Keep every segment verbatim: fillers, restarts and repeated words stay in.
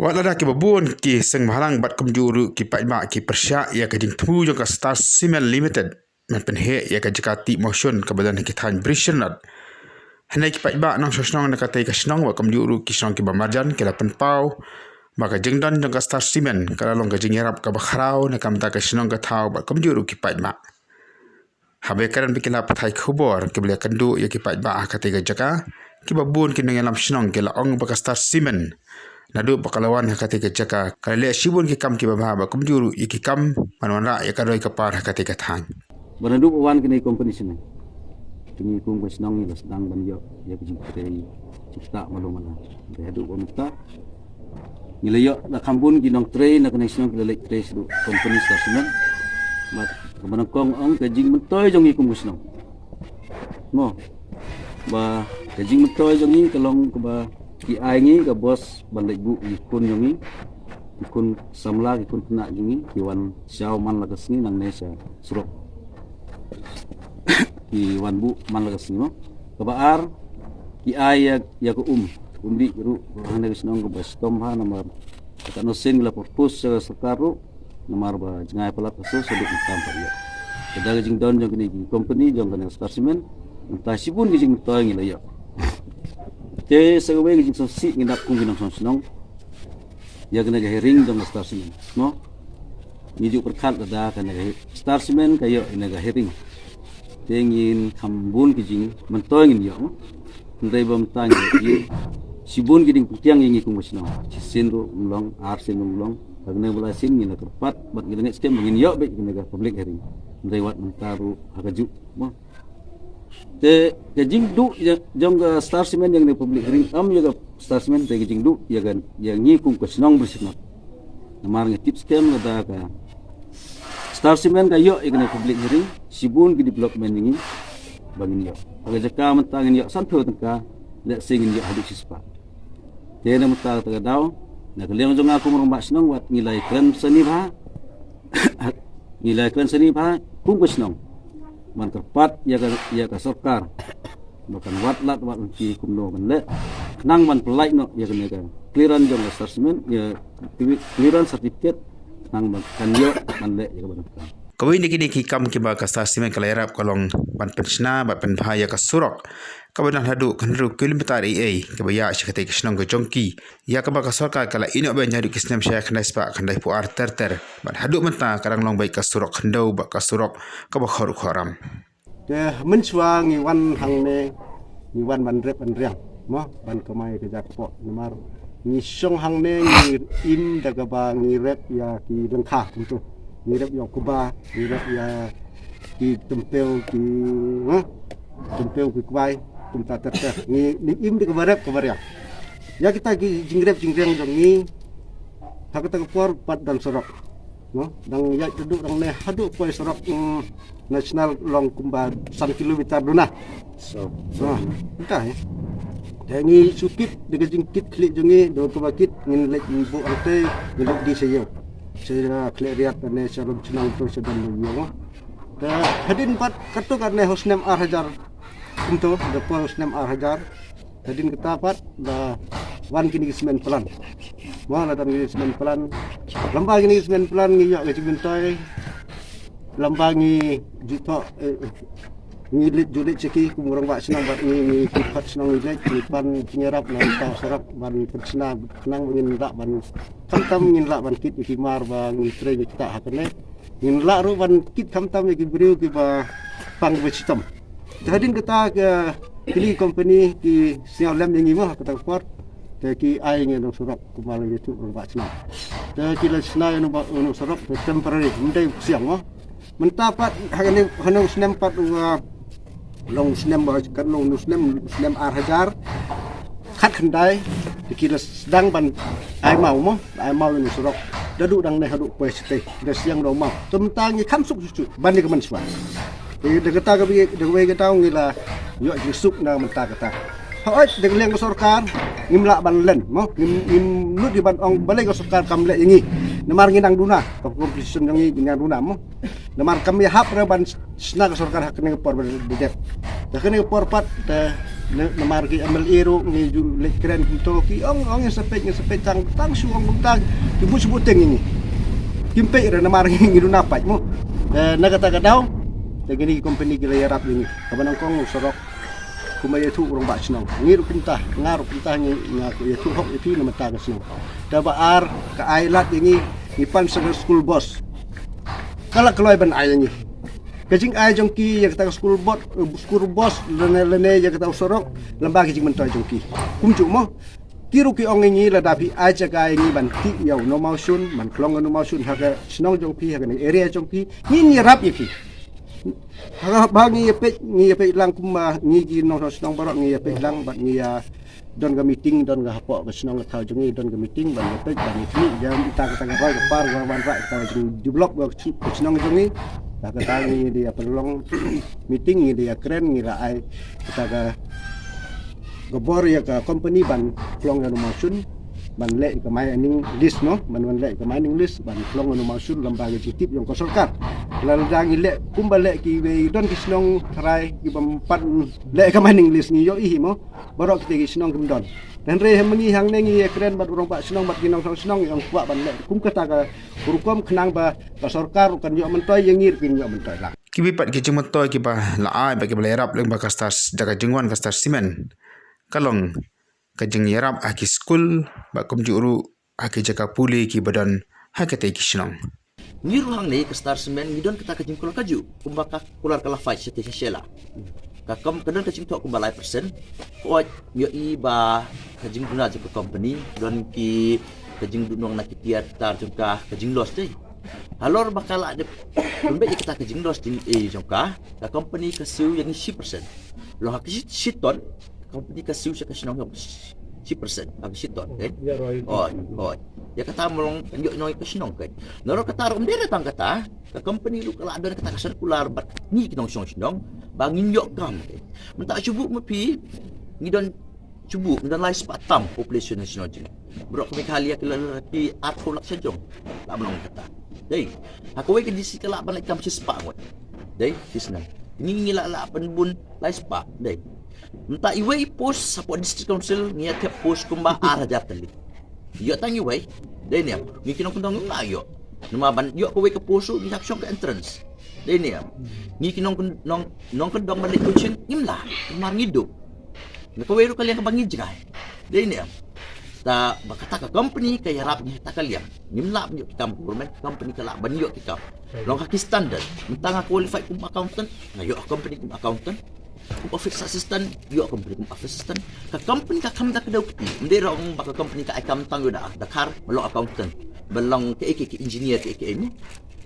Wat lada kiba bun ki seng bhalang bad kumjuh ruh ki paidbah ki pyrshah ïa ka jingthmu jong ka Star Cement Limited ban pynheh ïa ka jaka tih mawshun kaba don ha ki thaiñ Brishnod. Hynrei ki paidbah nongshong shnong na katei ka shnong bad kumjuh ruh ki shnong kiba marjan ki la pynpaw ba ka jingdon jong ka Star Cement ka la long ka jingïarap kaba khraw na ka bynta ka shnong ka thaw bad kumjuh ruh ki paidbah. Haba ïakren bad ki lad pathai khubor kiba la ïakynduh ïa ki paidbah ha katei ka jaka, kiba bun ki nongïalam shnong ki la ong ba ka Star Cement naduh ba ka la wan ha katei ka jaka ka la leh shibun ki kam kiba bha bad kumjuh ruh ïa ki kam ban wanrah ïa ka roi ka par ha katei ka thaiñ. Ba naduh ba wan kane ka company Cement, kane kum ka shnong ngi la sdang ban ïoh ïa ka jingtrei jingktah malu mala. Te haduh ba mynta ngi la ïoh, la kham bun ki nongtrei na kane ka shnong ki la leit trei shaduh company Star Cement. Bad kaba nyngkong ong ka jingmyntoi jong ngi kum ka shnong, mo, ba ka jingmyntoi jong ngi ka long kaba ki ai ngi ka bos ban leit buh ki khun jong ngi, ki khun samla, ki khun khynnah jong ngi, ki wan shaw man la ka sngi nangne sha surok. Ki wan buh man la ka sngi, mo. Kaba ar, ki ai ïa, ïa ka um, um dih ruh hangne ka shnong kaba shitom bha namar katno sien ngi la propose sha ka sorkar ruh, namar ba jngai palat ka sur shaduh ngi kam pat ïoh. Te da ka jingdon jong kane ka company jong kane ka Star Cement, mynta shibun ka jingmyntoi ngi la ïoh. Te sa kawei ka jingsngewsih ngi dap kum ki nongshong shnong ïa kane ka hearing jong ka Star Cement, mo. Ngi ju pyrkhat lada kane ka he-, Star Cement ka ïoh ïa kane ka hearing, te ngin kham bun ki jingmyntoi ngin ïoh, mo. Hynrei ba mynta ngi ïoh shibun ki jingpyntiang ïa ngi kum ka shnong. Shisien ruh ym long, arsien ruh ym long, ha kane ba lai sien ngi la kyrpad bad ngi la ngeit skhem ba ngin ïoh beit kane ka public hearing. Hynrei wat mynta ruh ha kajuh, mo. Te ka jingduh ïa, jong ka Star Cement ïa kane ka public hearing, ym ïa ka Star Cement, te ka jingduh ïa ka, ïa ngi kum ka shnong Brishnod. Namar ngi tip skhem lada ka Star Cement ka ïoh ïa kane ka public hearing, shibun ki development ïa ngi ba ngin ïoh. Ha ka jaka mynta ngin ïoh sanphew tyngka, lehse ngin ïoh haduh shispah. Te na mynta kata ka daw, na ka liang jong nga kum u rangbah shnong wat ngi la ïakren sani bha, ngi la ïakren sani bha kum ka shnong ban kyrpad ïa ka, ïa ka sorkar ba kan wad lad wad lynti kumno ban leh, khnang ban pynlait noh ïa kane ka clearance jong ka Star Cement, ïa clearance certificate, khnang ban kan ïoh ban leh ïa ka ban. Kawei na kine ki kam kiba ka Star Cement ka la ïarap ka long ban pynshna bad pynbha ïa ka surok kaba don haduh hynriew kilometer ei ei kaba ïaid sha katei ka shnong ka jong ki, ïa kaba ka sorkar ka la ïehnoh beiñ haduh ki snem shiphew khyndai spah khyndaiphew ar ter ter, bad haduh mynta ka dang long beit ka surok khyndew bad ka surok kaba khor khor ram. Te mynshuwa ngi wan hangne, ngi wan ban rep ban riang, mo, ban kamai ka jaka poh. Namar ngi shong hangne ngi im da kaba ngi rep ïa ki lyngkha kumto. Ngi rep ïa u kba, ngi rep ïa ki tympew ki, ha? Tympew ki kwai, kumta ter ter. Ngi, ngi im da kaba rep kaba riang. Ïa kita ki jingrep jingriang jong ngi, ha kata ka por pat don surok, mo. Dang ïaid haduh dang ne haduh poi surok, mm, national long kumba san kilometer duna. So, ha, entah, eh. Te ngi shu kit, da ka jingkit khlieh jong ngi, da kaba kit, ngin leit buh hangtei, ngin leit die sha ïew. Sha Khliehriat ne sha Lumshnong to sha Dam Ïew. Te hadien pat katto katne ha u snem ar hajar kumto, da poi u snem ar hajar. Hadien kata pat la wan kine ki cement plant. Mo, la don kine ki cement plant. Lymba kine ki cement plant ngi ïoh ka jingmyntoi. Lymba ngi ju thoh, eh, ngi leit ju leit sha ki kum u rangbah shnong bad ngi, ngi ki khot shnong ngi leit, ngi pan jingïarap na ka surok ban pynshna khnang ba ngin lah ban, khamtam ngin lah ban kit ïa ki mar ba ngi trei ngi ktah ha kane. Ngin lah ruh ban kit khamtam ïa ki briew kiba pang ba shitom. Te hadien kata ka kine ki company ki sngewlem ïa ngi mo ha kata ka por. Te ki ai ngi nong surok kumba la ïathuh rangbah shnong. Te ki la shna ïa nong ba, nong surok te temporary, ym dei u ksiang mo. Mynta pat ha kane, ha nong snem pat u, uh, long snem ba, kan long snem, snem ar hajar khatkhyndai, te ki la sdang ban ai maw mo, ai maw ïa nong surok. Da duh dang ne haduh poi shatei, da siang da maw. Te mynta ngi kham suk suk suk ban ïa ka mynshuwa. Te da kata kawei, da kawei kata ngi la ïoh jingsuk na mynta kata. Hooid, da ka liang ka sorkar ngim lah ban len mo, ngim, ngim nud ïa ban ong balei ka sorkar kam leh ïa ngi. Namar ngi nang duna, ka compensation jong ngi ngi nang duna mo. Namar kam ïahap re ban shna ka sorkar ha kane ka por ba dep. Ha kane ka por pat te Namar ki M L A ruh ngi ju leit kren kumto, ki ong ong ngi sa peit, ngi sa peit, tang tang shu ong kumta, ki buh shu buh teng ngi. Kim peit re namar ngi ngi duna pait mo. Na kata ka daw te kini ki company ki la ïarap ïa ngi kaba nyngkong u surok. Kumba ïathuh u rangbah shnong, ngi ruh kumta, nga ruh kumta, ngi nga ïathuh hok ïa phi na mynta ka shnong. Te ba ar, ka ai lad ïa ngi, ngi pan sa ka school bus. Ka la kloi ban ai ïa ngi. Ka jingai jong ki ïa kata ka school bus, school bus lane lane ïa kata u surok, lem bad ki jingmyntoi jong ki. Kumjuh mo. Ki ruh ki ong ïa ngi, lada phi ai jaka ïa ngi ban tih ïa u nongmawshun, ban khlong ïa u nongmawshun ha ka shnong jong phi, ha ka area jong phi, ngin ïarap ïa phi. Haba ngi ïa peit, ngi ïa peit lang kumba ngi ki nongshong shnong baroh ngi ïa peit lang bad ngi ïa don ka meeting, don ka hapoh ka shnong ka thaw jong ngi, don ka meeting ban ïa peit ban ïa khmih ïa kata, kata ka roi ka par ka ban rah kata ka jingdevelop ka shnong jong ngi. Kata ngi dei ïa pynlong meeting, ngi dei ïa kren, ngi la ai kata ka ka bor ïa ka company ban khlong ïa u nongmawshun, ban leh ka mining lease, no, ban ban leh ka mining lease ban khlong ïa u nongmawshun lem bad ka jingtip jong ka sorkar. Lada ngi leh kumba leh kiwei, don ki shnong tharai ki bym pat leh ka mining lease, ngi ïohi hi mo, baroh kita ki shnong kim don. Hynrei ha ma ngi hangne ngi ïa kren bad u rangbah shnong bad ki nongshong shnong, ngi ong kwah ban leh kum kata ka rukom khnang ba ka sorkar kan ïoh myntoi, ïa ngi ruh kin ïoh myntoi lang. Kiwei pat ki jingmyntoi kiba la ai bad kiba la ïarap lyngba ka Star, da ka jingwan ka Star Cement, ka long ka jingïarap ha ki skul bad kumjuh ruh ha ki jaka pule kiba don ha kitei ki shnong. Ngi ruh hangne ka Star Cement ngi don kata ka jingkular kajuh kumba ka kular ka la fight shatei sha shela. Ka kam ka don ka jingthoh kumba lai percent. Hooid, ngi ïohi ba ka jingduna jong ka company, don ki ka jingduna na ki tiar tar jong ka, ka jingloss dei. Halor ba ka la dep pynbeit ïa kata ka jingloss jingeh jong ka, ka company ka siew ïa ngi shi percent. Long ha ka shi, shi ton, ka company ka siew sha ka shnong ïa shi percent, ha ka shi ton, kan? Ïa royalty. Hooid, hooid. Ïa kata mo long kan ïoh nong ïa ka shnong, kan? Nalor kata ruh ym dei re tang kata, ka company ruh ka la don kata ka circular bad ngi ki nongshong shnong ba ngin ïoh kam, kan? Mynta shu buh ma phi, ngi don shu buh, ngi don lai spah tam population na shnong jong ngi. Baroh ka Meghalaya ki la ki arphew lak sha jong. La ban ong kata. Dei. Ha kawei ka D C ka lah ban leh kam shi spah ngut. Dei, shi snem. Ngi ngi la lah ban bun lai spah. Dei. Mynta iwei i post hapoh District Council ngi ïa thep post kumba ar hajar tylli. Ïoh tang iwei. Dei ne em. Ngi ki nongkyndong ngim lah ïoh. Namar ban ïoh kawei ka post ruh ngi hap shong ka entrance. Dei ne em. Ngi ki nong, nong, nongkyndong ban leit coaching ngim lah. Namar ngi duk. Na kawei ruh ka liang kaba ngi jngai. Dei ne em. Ta ba kata ka company ka ïarap ngi ha kata ka liang. Ngim lah ban ïoh ki kam government, company ka lah ban ïoh ki kam. Long ha ki standard. Mynta nga qualified kum accountant, nga ïoh company kum accountant. Kum office assistant, ïoh company kum office assistant. Ka company ka kham da ka daw kti. Ym dei ruh ba ka company ka ai kam tang ïoh da, da khar ba long accountant, ba long kaei kaei, engineer kaei kaei mo.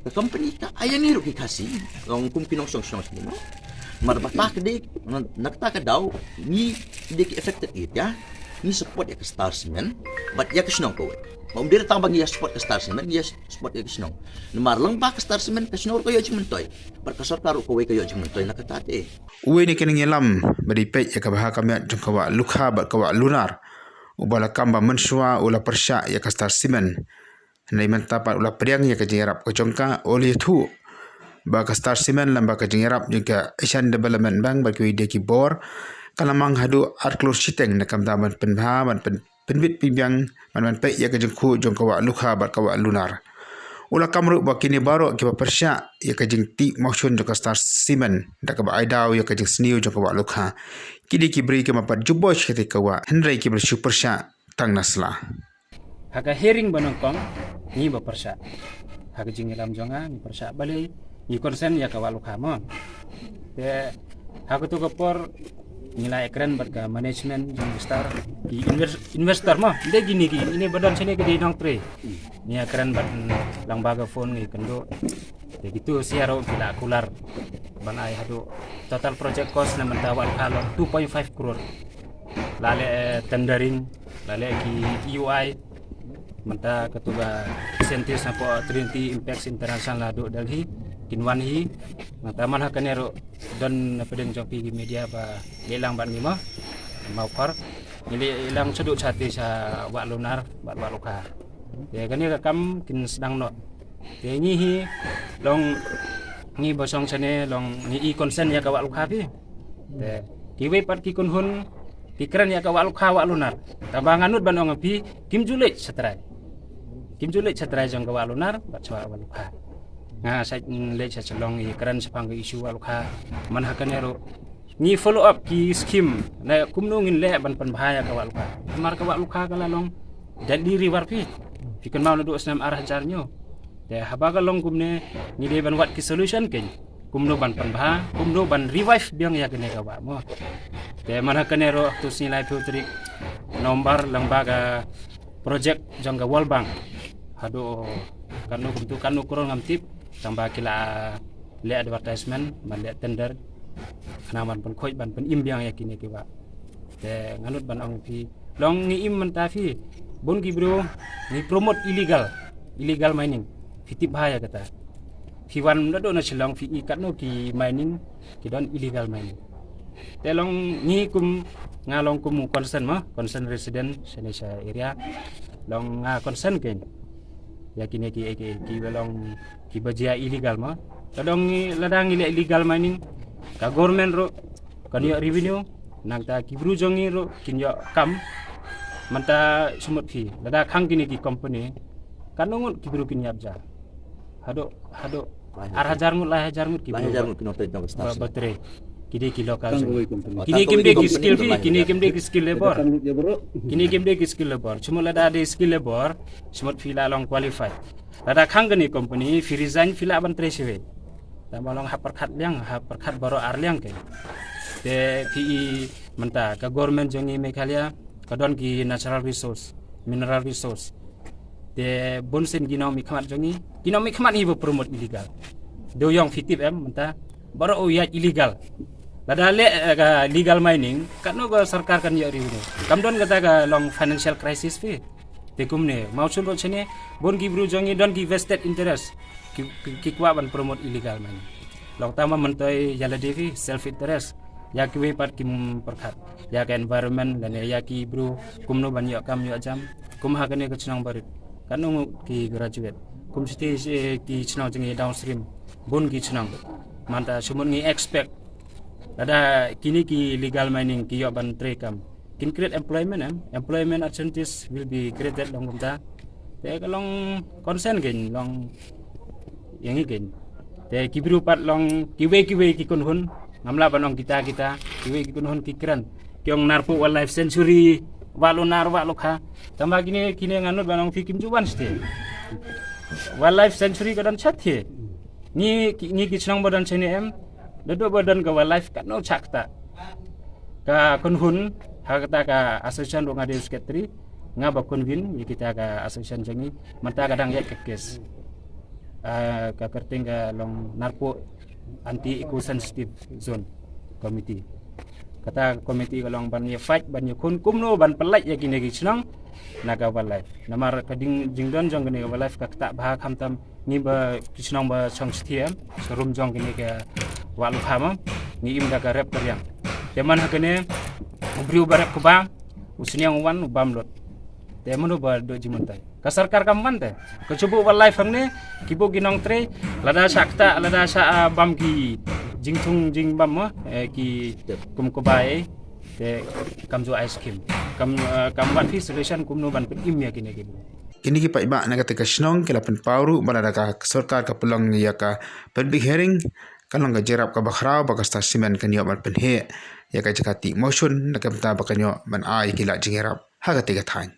Ka company ka ai ïa ngi ruh ki Khasi, long kum ki nongshong shnong shnong mo. Namar ba kata ka dei, na kata ka daw ngi dei ki affected area, ngi support ïa ka Star Cement bad ïa ka shnong kawei. Ym dei tang ba ngi ïa support ka Star Cement, ngi ïa support ïa ka shnong. Namar lyngba ka Star Cement ka shnong ruh ka ïoh jingmyntoi bad ka sorkar ruh kawei ka ïoh jingmyntoi na kata te. Uwei na ki nongïalam ba dei peit ïa ka bha ka miat jong ka Wah Lukha bad ka Wah Lunar, uba la kam ba mynshuwa u la pyrshah ïa ka Star Cement. Hynrei mynta pat u la pdiang ïa ka jingïarap ka jong ka, u la ïathuh ba ka Star Cement lem bad ka jingïarap jong ka Asian Development Bank bad kiwei de ki bor, ka la mang haduh ar klur shiteng na ka bynta ban pynbha, ban pyn, pynbit pynbiang, ban, ban peit ïa ka jingkhuid jong ka Wah Lukha bad ka Wah Lunar. U la kam ruh ba kine baroh kiba pyrshah ïa ka jingtih mawshun jong ka Star Cement, da kaba ai daw ïa ka jingsniew jong ka Wah Lukha, ki dei ki briew kiba pat ju bor sha katei ka wah, hynrei kiba shu pyrshah tang na sla. Ha ka hearing ba nyngkong ngi ba pyrshah. Ha ka jingïalam jong nga ngi pyrshah balei, ngi concern ïa ka Wah Lukha mo. Te ha kato ka por ngi la ïakren bad ka management jong ka Star, ki inves-, investor mo. Ym dei kine ki, ine ba don shane ki dei nongtrei. Ngi ïakren bad, mm, lyngba ka phone ngi kynduh. Te kito sha ruh ki la kular ban ai haduh, total project cost na mynta Wah Lukha long two point five crore. La leh, eh, tendering, la leh ki E U I. Mynta kato ka scientist hapoh Trinity Impact International naduh Delhi kin wan hi. Mynta man ha kane ruh don na pdeng jong phi ki media ba leit lang bad ngi mo, Mawkhar. Ngi leit lang shaduh shatei sha Wah Lunar bad Wah Lukha. Te kane ka kam kin sdang noh. Te ngi hi long, ngi ba shong shane long ngi i concern ïa ka Wah Lukha phi. Te Kiwei pat ki kynhun ki kren ïa ka Wah Lukha Wah Lunar. Tangba nga nud ban ong ïa phi, kim ju leit shatrai. Kim ju leit shatrai jong ka Wah Lunar bad sha Wah Lukha. Nga sa leit sha Shillong, ngi kren shaphang ka issue Wah Lukha. Man ha kane ruh ngi follow up ki scheme, na kumno ngin leh ban pynbha ïa ka Wah Lukha. Namar ka Wah Lukha ka la long deadly river phi. Phi kynmaw naduh snem ar hajar hynñiew. Te haba ka long kumne, ngi dei ban wad ki solution kein. Kumno ban pynbha, kumno ban revive biang ïa kane ka wah mo. Te man ha kane ruh, tu sngi laiphew tarik November, lyngba ka project jong ka World Bank, haduh katno kumtu, katno klur ngam tip, tangba ki la leh advertisement, ban leh tender, khnang ban pynkhuid, ban pynim biang ïa kine ki wah. Te nga nud ban ong phi, long ngi im mynta phi, bun ki briew ngi promote illegal, illegal mining. Phi tip bha ïa kata. Phi wan naduh na Shillong, phi i katno ki mining ki don, illegal mining. Te long ngi kum, nga long kum concern mo, concern resident shane sha area. Long nga concern kein ïa kine ki, ki, ki ba long, ki ba jia illegal mo. Lada ngi, lada ngi leh illegal mining, ka government ruh kan ïoh revenue, nangta ki briew jong ngi ruh kin ïoh kam. Mynta sumut phi, lada khang kine ki company, katno ngut ki briew kin ïap ja? Haduh, haduh ar hajar ngut, lai hajar ngut ki briew. Lai hajar ngut ki nongtrei jong ka ba, staff. Ba trei. Ki dei ki local jong ngi. Kine kim dei ki skill phi, kine kim dei ki skill labor. Kine kim dei ki skill labor. Sumut lada dei skill labor, sumut phi la long qualified. Lada khang kane company, phi resign, phi lah ban trei shawei. Tangba long ha pyrkhat liang, ha pyrkhat baroh ar liang kein. Te phi i mynta ka government jong ngi Meghalaya ka don ki natural resource, mineral resource. Te bun sien ki nongmihkhmat jong ngi, ki nongmihkhmat ngi ba promote illegal. Dewïong, phi tip em mynta, baroh u ïaid illegal. Lada leh, eh, ka legal mining, katno ka sorkar kan ïoh revenue? Kam don kata ka long financial crisis phi. Te kumne, mawchun ruh shane, bun ki briew jong ngi don ki vested interest. Ki, ki, ki kwah ban promote illegal mining. Long tangba myntoi ïa lade phi, self interest. Ïa kiwei pat kim pyrkhat ïa ka environment lane ïa ki briew kumno ban ïoh kam ïoh jam. Kum ha kane ka shnong barit, katno ngut ki graduate? Kum shitei, eh, ki shnong jong ngi downstream, bun ki shnong. Mynta sumut ngi expect lada kine ki legal mining ki ïoh ban trei kam, kin create employment em, employment opportunities will be created long kumta. Te ka long concern kein, long ïa ngi kein. Te ki briew pat long kiwei kiwei ki kynhun, ngam lah ban ong kita kita, kiwei ki kynhun ki kren, ki ong Narpuh Wildlife Sanctuary, Wah Lunar, Wah Lukha. Tangba kine, kine nga nud ban ong phi, kim ju wan shitei. Wildlife Sanctuary ka don shatei. Ngi ki, ngi ki shnong ba don shane em, naduh ba don ka wildlife katno shah kata. Ka kynhun ha kata ka association ruh nga dei secretary, nga ba convene ïa kita ka association jong ngi, mynta ka dang ïaid ka case. Ah, ka kyrteng ka long Narpuh Anti Eco Sensitive Zone Committee. Kata ka committee ka long ban ïa fight, ban ïa khun kumno ban pynlait ïa kine ki shnong na ka wildlife. Namar ka ding, jingdon jong kane ka wildlife ka ktah bha, khamtam ngi ba ki shnong ba shong shitei em, sharum jong kane ka Wah Lukha mo, ngi im da ka rep ka riang. Te man ha kane, u briew ba rep kaba, u sniang u wan u bam lut. Te mano ba duh jingmynta? Ka sorkar kam wan te. Ka shu buh wildlife hangne, ki buh ki nongtrei, lada shah kata, lada shah, ah, bam ki jingthung jingbam mo, eh, ki kum kaba ei, te kam ju ai skim. Kam, eh, kam wad phi solution kumno ban pynim ïa kine ki. Kine ki paidbah na kata ka shnong ki la pynpaw ruh ba lada ka sorkar ka pynlong ïa ka public hearing, kan long ka jingïarap kaba khraw ba ka Star Cement kan ïoh ban pynheh ïa ka jaka tih mawshun, na ka bynta ba kan ïoh ban ai ki lad jingïarap ha kata ka thaiñ.